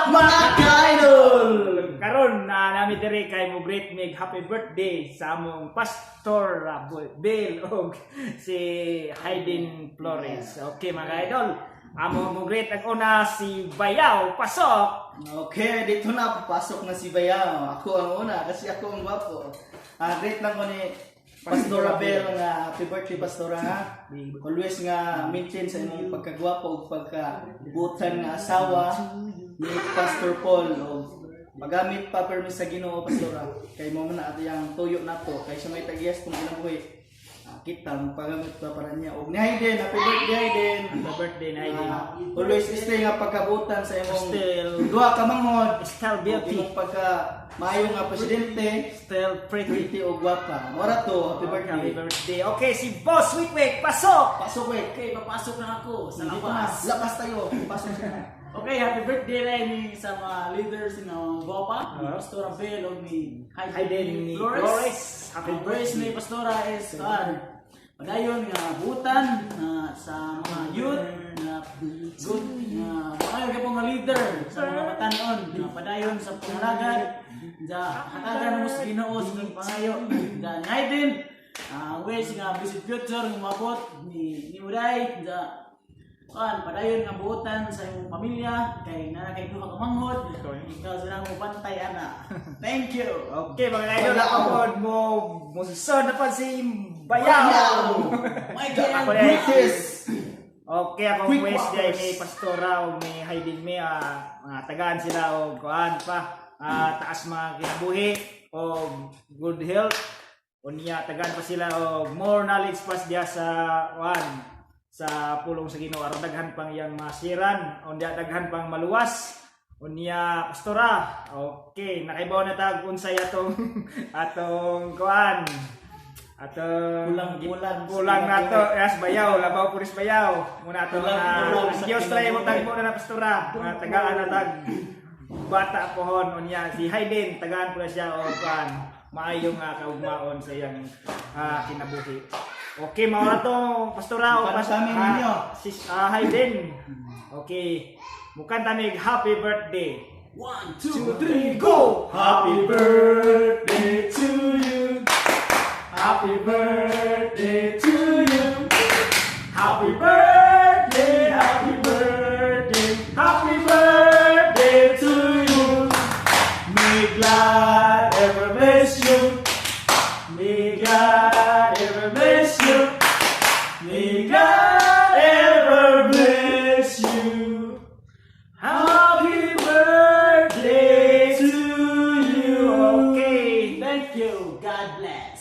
up, mga ka-idol? Karon na nami diri kay mo greet mig happy birthday sa among Pastor Bill og si Hayden Flores. Okay, mga ka-idol, amo mo greet ang una si Bayaw. Pasok. Okay, dito na papasok na si Bayaw. Ako ang una kasi ako ang gwapo. Ah, greet lang ko ni Pastora Bell nga happy birthday, Pastora, ha. Always nga maintain sa imong pagkagwapo ug pagkabutan nga asawa ni Pastor Paul og magamit pa permi sa Ginoo, Pastora, kay mo man na ato yang tuyo nato kay siya may tagiyas kung kinabuhi. Ah, kita magpagamit pa para niya. Og ni Hayden, happy birthday, Hayden. Happy birthday na Hayden. Ah, always stay nga pagkabutan sa imong Still- duha ka manghod. Still Ug beauty. imong pagka maayo nga presidente, Still pretty. Pretty og gwapa. Mora to, happy Okay, happy birthday. Birthday. Okay, si Boss Witwick, pasok. Pasok eh. Okay, papasok na ako sa Dito na. labas. Labas tayo. Pasok siya. Okay, happy birthday rin ni sa mga leaders ng Gopa, ni Ah. Pastora Bell o ni Hayden Hayden Flores. Flores. Happy Ang verse ni Pastora is padayon nga butan na sa mga youth na good nga maayo gyud nga leader sa mga batanon nga padayon sa pangalagad da hatagan mo sa Ginoo sa inyong pangayo da ni Hayden, wish nga blessed future nga moabot ni Muday da kan padayon nga buotan sa imong pamilya kay naa kay duha ka manghod, ikaw sila mo bantay ana. Thank you. Okay, mga idol, Wala ako ako. pod mo mo na pa si Bayaw. Michael. Ako na. British. Okay, akong Quick wish walkers. day ni Pastora o ni Hayden may mga tagaan sila og kuan pa taas mga kinabuhi o good health, unya tagaan pa sila og more knowledge pa diya sa kuan sa pulong sa Ginoo aron daghan pang iyang masiran, unya daghan pang maluwas. Unya, Pastora, okay, nakaibaw na tag unsay atong atong kuan atong Kulang-kulang sa kulang nato. kinabuhi. Yes, Bayaw, labaw puris Bayaw muna ato Kulang- na kulang sa Diyos try mo kinabuhi. tagmo na na, Pastora, nga tagaan na tag bata pohon. Unya si Hayden, tagaan po na siya og kuan maayo nga kaugmaon sa iyang kinabuhi. Okay, mao na to, Pastora o Para sa amin ninyo. Si Hayden. Okay, mukhang tamig happy birthday. One, Two, two, three, go! Happy birthday to you. Happy birthday to you. Happy birthday, happy birthday, happy birthday to you. May God ever bless you. May God ever bless you. May God ever bless you. Happy birthday to you. Okay. Thank you. God bless.